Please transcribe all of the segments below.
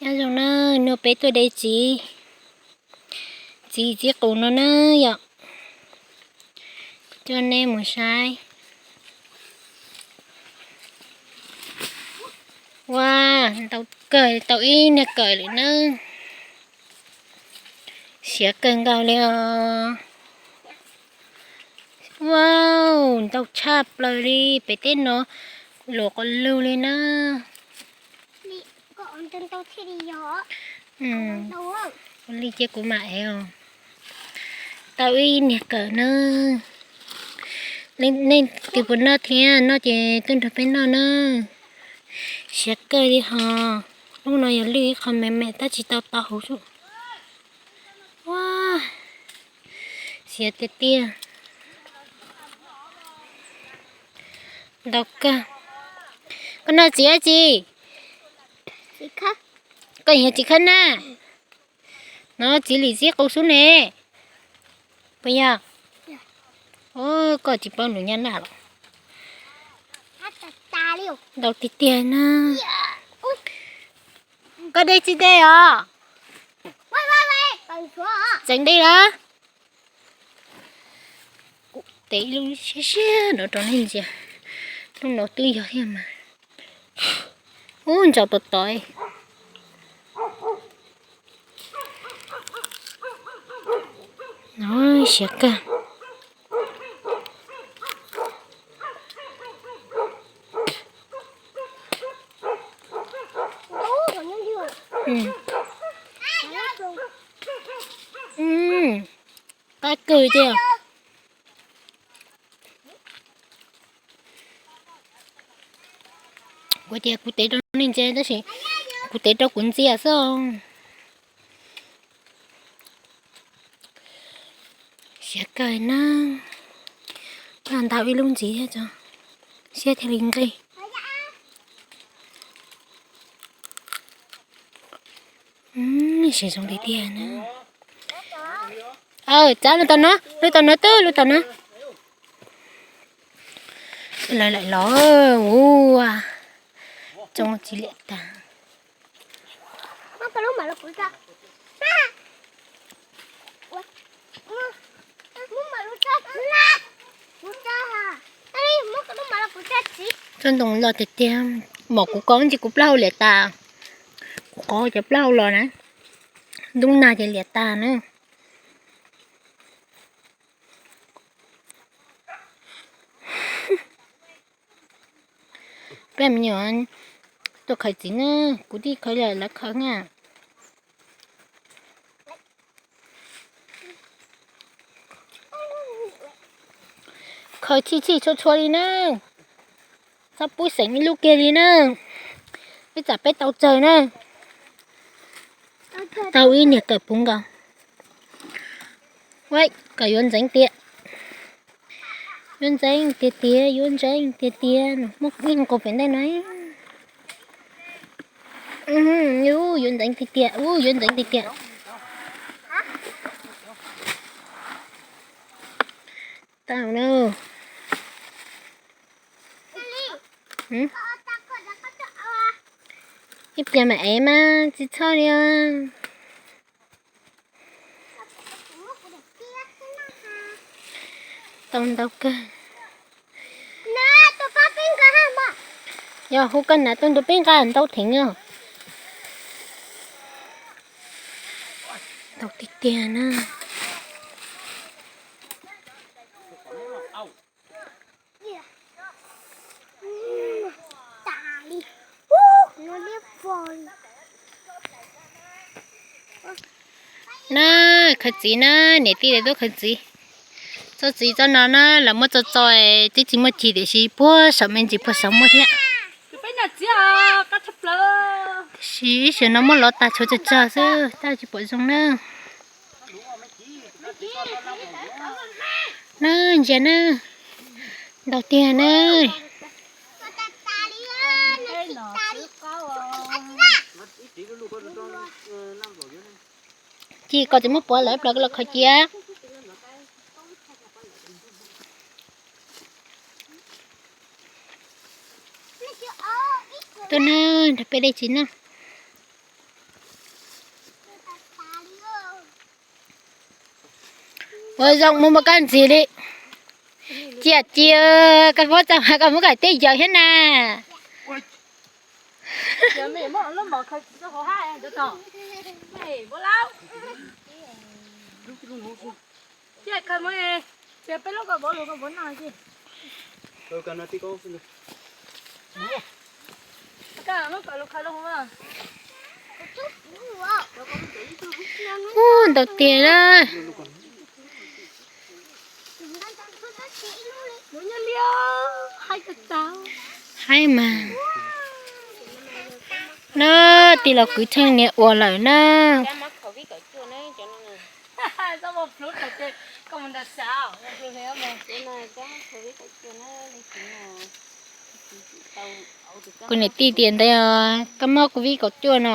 Nyob zoo na, no peb tuaj de txiv, txiv txiv qus no na yom. Coj nej mus saib. Ua, ntau kawg, tau ib niag kawm lawm na. Siav kawg nkaus li os. Wow, ntau tshaj plaws li, pem teb no luas quas lug li na. Ua li cia kuv mam ev os. Tau ib niag kawm na. Nej tus puas noj thiab? Noj ces tuaj nrog peb noj na. Siav kawg li hos. Lub no yog lwj ib qho me me tab tsis tau tau hauv. Ua, siav tiag tiag. Ntau kawg. Koj noj txiv dab tsi? Koj yog txiv khawb na? No txiv lim txiv qus xwb ne. Puas yog? Koj tsis paub nws nyab laj los? Ntau tiag tiag na. Koj de tsis de os? Tseem de lawm. Kuv tev ib lub siab siab no rau nej ntsia. Lub no twb yog thiab mas. Ub, ntsaum tom tod. Siav kawg. Qab kawg tiag. Kuv tias kuv tev rau nej ntsia tab sis kuv tev rau kuv ntxias xwb. Siav kawg na. Ntau ib lub ntxiv thiab tso. Siab thiaj li nqig. Siav zoo tiag tiag na. Txav lub tom no, lub tom no twb lub tom no. Lawv lam los ua tsoo tsis liam tag. Txoj ntoo loj tiag tiag, mom kuv kov ntsis kuv plaub hau liam tas. Kuv kov cov plaub hau los na, ntub nag ces liam tas na. Peb me nyuam tuaj khaws txiv na, kuv tij khaws lawm lawv khaws na. Khaws txhij txhij txhua txhua li na. Txhob pub xeem ib lub kiag li na. Ib tsam peb tau tsawg na. Tau ib niag kawm puv nkaus. Ua, kom yuav ntxeev tiag. Yuav ntxeev tiag tiag, yuav ntxeev tiag tiag. Muaj ib nqus pem ntej no. Yuav ntxeev tiag tiag, yuav ntxeev tiag tiag. Tau na. Ib pliag mam ev mas tsis txhob li. Tau ntau kawg. Yog hu koj nas tuaj nrog peb nqa ntau theem os. Ntau tiag tiag na. Na, khaws txiv na, niam tij lawv tuaj khaws txiv. Txoj txiv txoj no na, lawv muab txo txo, twb tsis muaj cig tiam sis puag saum me ntsis puag saum muaj thiab. Tab sis ib sawv no muab lov tas tshuav tsawg tsawg xwb, tab tsis pom zoo na. Na, ntsia na, ntau tiag na. Ci koj tsis muab puav lawm ib pliag los khaws cia. Tuaj na, nrog peb de txiv na. Ua zoo mus mus koj ntxiv li. Cia cia, koj muab txog koj muab koj tej yawm thiab na. Ub, ntau tiag na. Haib mas. Na, tij laug kwv Theej niam ua lawm na. Kuv niam tij tias ntawd, koj mob covid kaum cuaj no.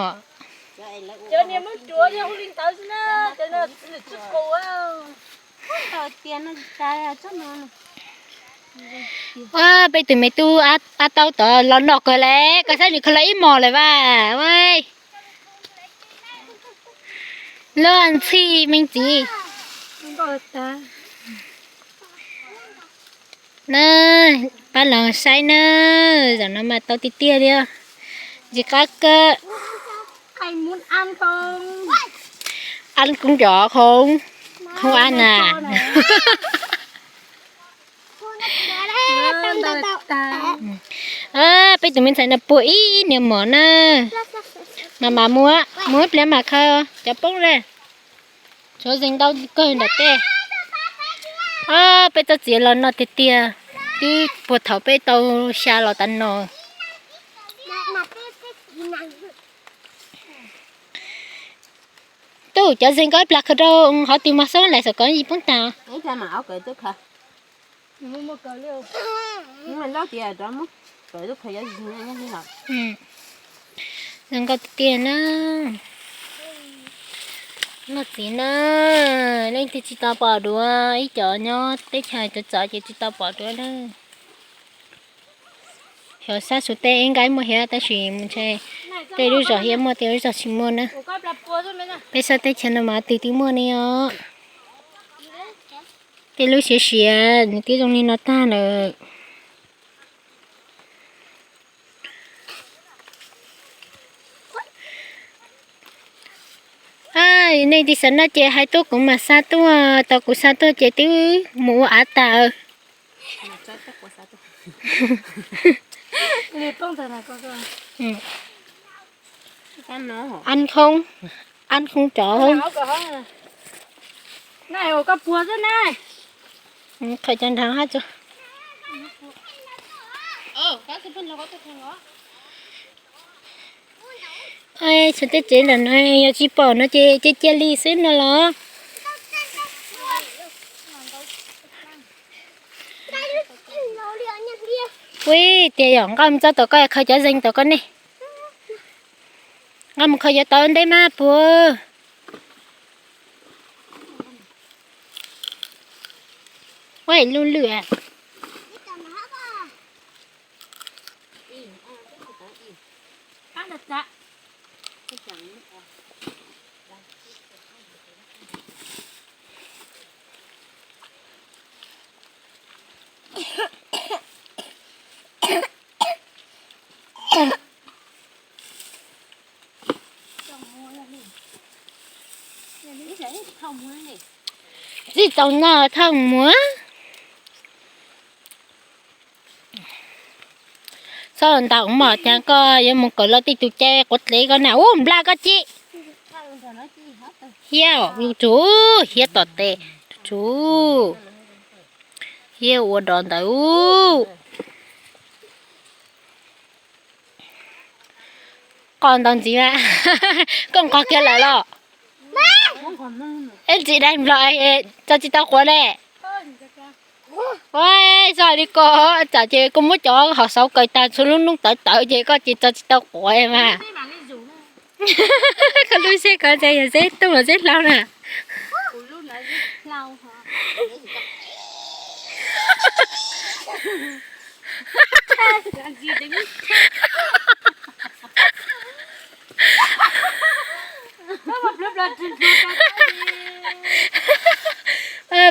Ua, peb tus me tub ab taub tod los noj kawg lawm, koj saib nws khaws los ib hmos lawm vas. Luaj ntxhi me ntxiv. Na, pab los saib na, zaum no mas tau tiag tiag li. Ntsis qab kawg. Ăn cũng giỏi không? Không ăn à? Peb tus me ntxhais no puag ib niag mom na. Mas mas muab, muab ib pliag mas khaws cov poob na. Tshuav zeeg ntau kawg nram tej. Peb txoj txiv los no tiag tiag, twb puag thaum peb tau xya los tas no. Tub, cov zeeg koj ib plag khaws rau hauv tus mos xoob lawm xav kom yim poob tag. Zoo nkauj tiag tiag na. Noj txiv na, leej twg tsis tau pom dua, ib cov nyob teb chaws txawv txawv ces tsis tau pom dua na. Xyov sab Suav teb ib nqaij muaj thiab tab sis ntshe tej lub zos thiab muaj tej lub zos tsis muaj na. Peb sab teb chaws no mas twg twb muaj ne os. Tej lub siav siav nws twb zoo li no tag lawm. Nej tig xav noj ces hais tuaj kuv mam xa tuaj, tau kuv xa tuaj ces twb mus ua av tas. Ăn không? Ăn không chó không? Khaws cov nrad hab tso. Txhua tej tsev ntawm no yog tsis pom no ces cia cia li xwb no los. Ui, tias yog nqa mus txog tom koj khaws cov zeeg tom koj ne. Nqa mus khaws yuav tau ntej mas puag. Ua lwj lwj. Txij tau no thaj muag. Txhob ntaus mom, cas koj yuav mus kawm los tij tus cai quav dlev koj na, ub nplas koj ci. Hiab, tus tswv hiab tom tes, tus tswv hiab ua dog ntawd. Qos ntau ntxiv mas koj nqos kiag lawm los. Eb ntxiv dai nplog, tso tsis tau quav ne. Ua, txog li ko tsam ces koj muab cov hom xauv kaw tag txhua lub noob tawv tawv ces koj ces tso tsis tau quav mas. Koj lub zeb ko ntse yog zeb tuj los zeb hlau na.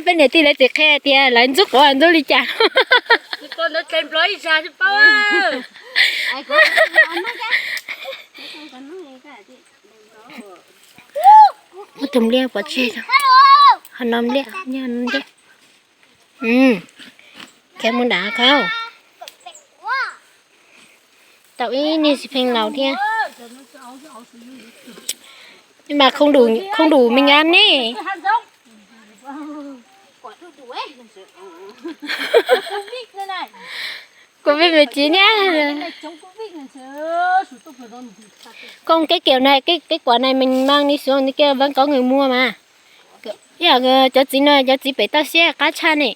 Peb niam tij lawv tsis qhia tias lawv ntxub quav ntxub li cas. Muab tus npliaj pov tseg, ho no npliaj, nyob npliaj. Khiav mus nram khau. Tau ib niag xi pheej laus thiab. Mas không đủ, không đủ mình ăn ne. Covid mười chín nhá. Không, cái kiểu này, cái cái quả này mình mang đi xuống kia vẫn có người mua mà. Ib yam cov txiv no, cov txiv pem toj siab qab tshaj ne.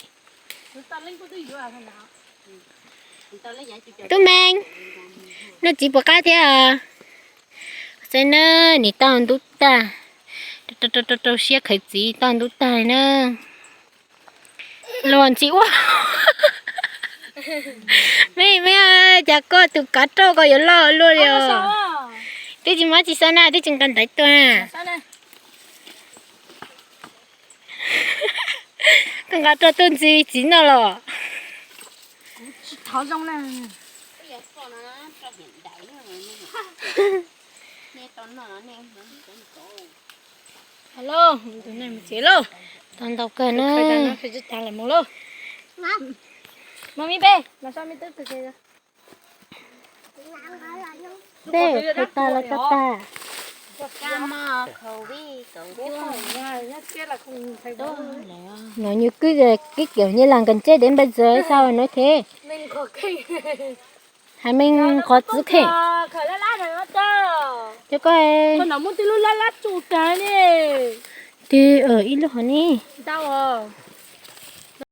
Tub Meej, noj txiv puas qab thiab? Saib na, nim toj ntub tag, rau siab khaws txiv toj ntub tag li na. Luag ntxhi ua. Me me, cas koj tus kav rauj ko yuav loj luaj li os. Twb tsis muab tsis xav na, twb tsis nqa ntaiv tuaj na. Koj nqa rau tuaj ntxi txiv noj los. Tau ntau kawg na. Peb khaws tas los tau tag. No như cứ cái kiểu như là gần chết đến bây giờ hay sao nó thế? Hais Meej qhov txwv kheej. Cho koj. Twb ib lub hov ni.